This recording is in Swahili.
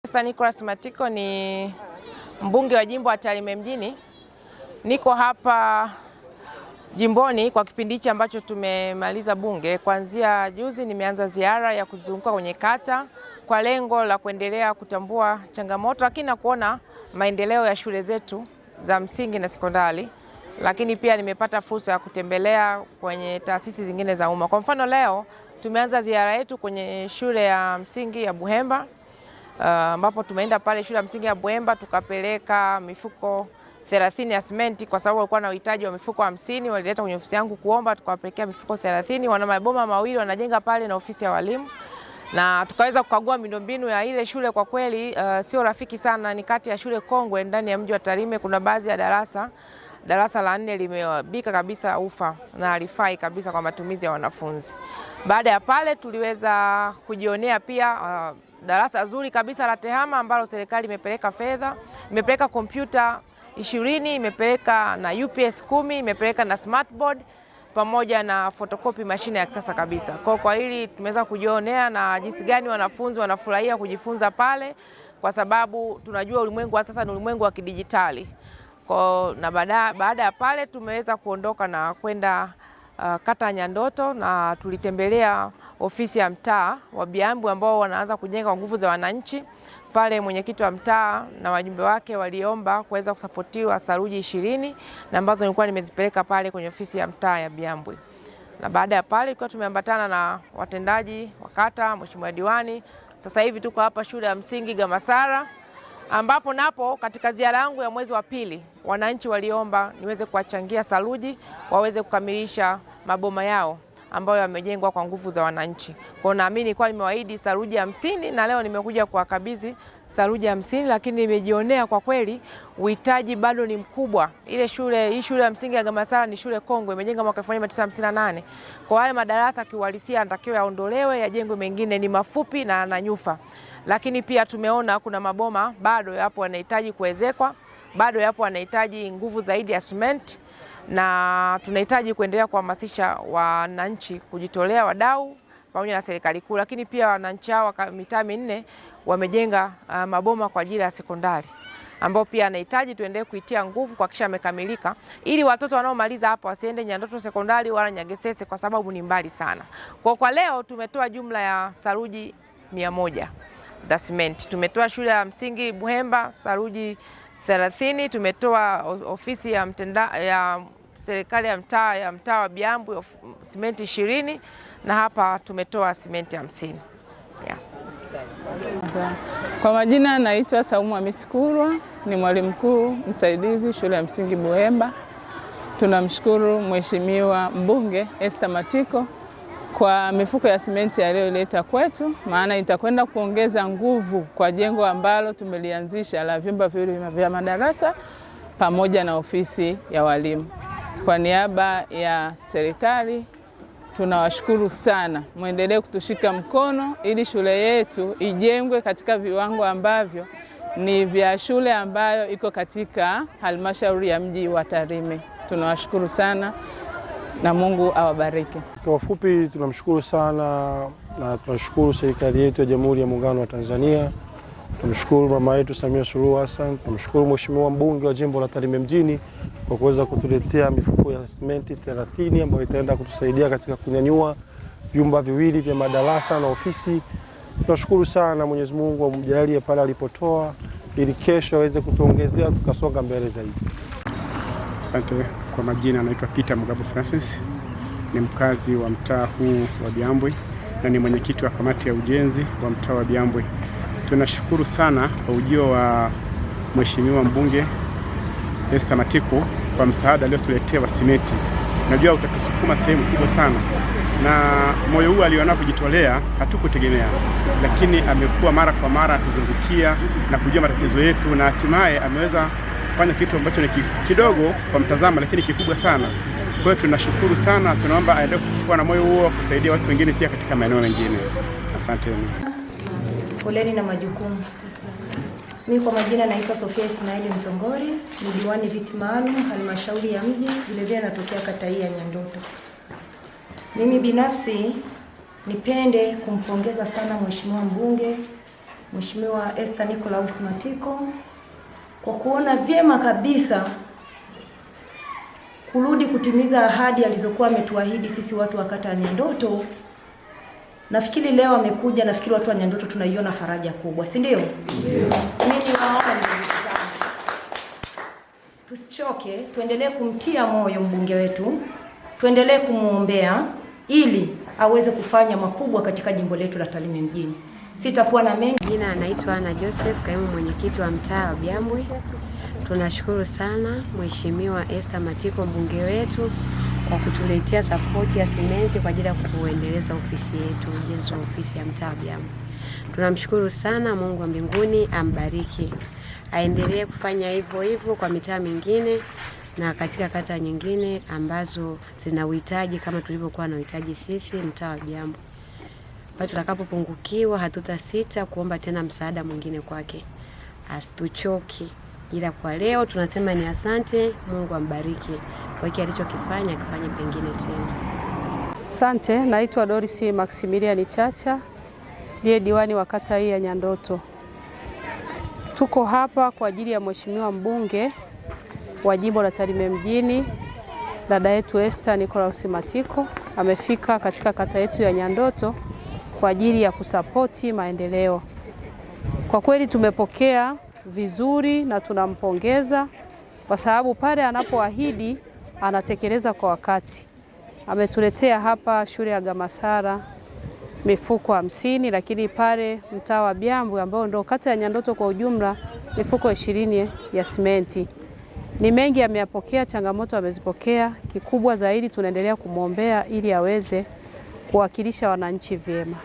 Esther Nicholas Matiko ni mbunge wa jimbo la Tarime mjini. Niko hapa jimboni kwa kipindi hichi ambacho tumemaliza bunge. Kuanzia juzi nimeanza ziara ya kuzunguka kwenye kata kwa lengo la kuendelea kutambua changamoto, lakini na kuona maendeleo ya shule zetu za msingi na sekondari, lakini pia nimepata fursa ya kutembelea kwenye taasisi zingine za umma. Kwa mfano leo tumeanza ziara yetu kwenye shule ya msingi ya Buhemba ambapo tumeenda pale shule ya msingi ya Buhemba tukapeleka mifuko 30 ya simenti kwa sababu walikuwa na uhitaji wa mifuko 50, walileta kwenye ofisi yangu kuomba, tukawapelekea mifuko 30. Wana maboma mawili wanajenga pale na ofisi ya walimu, na tukaweza kukagua miundombinu ya ile shule. Kwa kweli sio rafiki sana, ni kati ya shule kongwe ndani ya mji wa Tarime. Kuna baadhi ya darasa la 4 limebika kabisa ufa na halifai kabisa kwa matumizi ya wanafunzi. Baada ya pale tuliweza kujionea pia darasa zuri kabisa la TEHAMA ambalo serikali imepeleka fedha, imepeleka kompyuta 20, imepeleka na UPS 10, imepeleka na smartboard pamoja na photocopy mashine ya kisasa kabisa. Kwa hili tumeweza kujionea na jinsi gani wanafunzi wanafurahia kujifunza pale, kwa sababu tunajua ulimwengu wa sasa ni ulimwengu wa kidijitali. Kwa na baada ya pale tumeweza kuondoka na kwenda kata Nyandoto na tulitembelea ofisi ya mtaa wa Biambu ambao wanaanza kujenga kwa nguvu za wananchi. Pale mwenyekiti wa mtaa na wajumbe wake waliomba kuweza kusapotiwa saruji 20 na ambazo nilikuwa nimezipeleka pale kwenye ofisi ya mtaa ya Biambwe. Na baada ya pale tulikuwa tumeambatana na watendaji wa kata, mheshimiwa diwani. Sasa hivi tuko hapa shule ya msingi Gamasara ambapo napo katika ziara yangu ya mwezi wa pili wananchi waliomba niweze kuwachangia saruji waweze kukamilisha maboma yao ambayo yamejengwa kwa nguvu za wananchi. Kwa naamini kwa nimewaahidi saruji 50 na leo nimekuja kuwakabidhi saruji 50, lakini nimejionea kwa kweli uhitaji bado ni mkubwa. Ile shule, hii shule ya msingi ya Gamasara ni shule kongwe, imejengwa mwaka 1958. Kwa haya madarasa kiuhalisia yanatakiwa yaondolewe, yajengwe mengine, ni mafupi na yananyufa. Lakini pia tumeona kuna maboma bado yapo yanahitaji kuwezekwa, bado yapo yanahitaji nguvu zaidi ya cement, na tunahitaji kuendelea kuhamasisha wananchi kujitolea, wadau pamoja na serikali kuu. Lakini pia wananchi hao mitaa minne wamejenga maboma kwa ajili ya sekondari ambao pia anahitaji tuendelee kuitia nguvu kuhakikisha amekamilika, ili watoto wanaomaliza hapo wasiende Nyandoto sekondari wala Nyagesese kwa sababu ni mbali sana. Kwa leo tumetoa jumla ya saruji 100 za cement. Tumetoa shule ya msingi Buhemba saruji 30, tumetoa ofisi ya ya serikali ya mtaa wa Biambu simenti 20 na hapa tumetoa simenti 50. Yeah. Kwa majina naitwa Saumu Hamisi Kurwa, ni mwalimu mkuu msaidizi shule ya msingi Buhemba. Tunamshukuru Mheshimiwa mbunge Esther Matiko kwa mifuko ya simenti aliyoleta kwetu, maana itakwenda kuongeza nguvu kwa jengo ambalo tumelianzisha la vyumba viwili vya madarasa pamoja na ofisi ya walimu. Kwa niaba ya serikali tunawashukuru sana, muendelee kutushika mkono ili shule yetu ijengwe katika viwango ambavyo ni vya shule ambayo iko katika halmashauri ya mji wa Tarime. Tunawashukuru sana na Mungu awabariki. Kwa ufupi, tunamshukuru sana na tunashukuru serikali yetu ya Jamhuri ya Muungano wa Tanzania. Tunamshukuru mama yetu Samia Suluhu Hassan, tunamshukuru mheshimiwa mbunge wa jimbo la Tarime mjini kwa kuweza kutuletea mifuko ya simenti 30 ambayo itaenda kutusaidia katika kunyanyua vyumba viwili vya madarasa na ofisi. Tunashukuru sana, Mwenyezi Mungu amjalie pale alipotoa ili kesho aweze kutuongezea tukasonga mbele zaidi. Asante. Kwa majina anaitwa Peter Mugabo Francis, ni mkazi wa mtaa huu wa Biambwe na ni mwenyekiti wa kamati ya ujenzi wa mtaa wa Biambwe. Tunashukuru sana kwa ujio wa Mheshimiwa mbunge Esther Matiko kwa msaada aliotuletea wa simenti. Najua utatusukuma sehemu kubwa sana, na moyo huu alionao kujitolea hatukutegemea, lakini amekuwa mara kwa mara atuzungukia na kujua matatizo yetu, na hatimaye ameweza kufanya kitu ambacho ni kidogo kwa mtazamo, lakini kikubwa sana. Kwa hiyo tunashukuru sana, tunaomba aendelee kuwa na moyo huo kusaidia watu wengine pia katika maeneo mengine. Asanteni. Poleni na majukumu. Mimi kwa majina naitwa Sofia Ismaili Mtongori, ni diwani viti maalum halmashauri ya mji, vilevile natokea kata hii ya Nyandoto. Mimi binafsi nipende kumpongeza sana mheshimiwa mbunge Mheshimiwa Esther Nicolaus Matiko kwa kuona vyema kabisa kurudi kutimiza ahadi alizokuwa ametuahidi sisi watu wa kata ya Nyandoto. Nafikiri leo amekuja, nafikiri watu wa Nyandoto tunaiona faraja kubwa, si ndio? Ndio. Mimi niwaombe ndugu zangu, tusichoke, tuendelee kumtia moyo mbunge wetu, tuendelee kumwombea ili aweze kufanya makubwa katika jimbo letu la Tarime mjini. Sitakuwa na mengi. Jina anaitwa Ana Joseph, kaimu mwenyekiti wa mtaa wa Byambwe. Tunashukuru sana Mheshimiwa Esther Matiko mbunge wetu kwa kutuletea sapoti ya simenti kwa ajili ya kuendeleza ofisi yetu, ujenzi wa ofisi ya mtaa wa Byambwe. Tunamshukuru sana, Mungu wa mbinguni ambariki, aendelee kufanya hivyo hivyo kwa mitaa mingine na katika kata nyingine ambazo zina uhitaji kama tulivyokuwa na uhitaji sisi mtaa wa Byambwe. Kwa tutakapopungukiwa hatutasita kuomba tena msaada mwingine kwake, asituchoki. Ila kwa leo tunasema ni asante, Mungu ambariki kwa hiki alichokifanya, akifanye pengine tena. Asante, naitwa Doris Maximilian Chacha, ndiye diwani wa kata hii ya Nyandoto. Tuko hapa kwa ajili ya Mheshimiwa mbunge wa jimbo la Tarime mjini, dada yetu Esther Nicolaus Matiko amefika katika kata yetu ya Nyandoto kwa ajili ya kusapoti maendeleo. Kwa kweli tumepokea vizuri na tunampongeza kwa sababu pale anapoahidi anatekeleza kwa wakati. Ametuletea hapa shule ya Gamasara mifuko 50, lakini pale mtaa wa Byambwe ambao ndio kata ya Nyandoto kwa ujumla mifuko 20 ya simenti. Ni mengi ameyapokea, changamoto amezipokea. Kikubwa zaidi tunaendelea kumwombea ili aweze kuwakilisha wananchi vyema.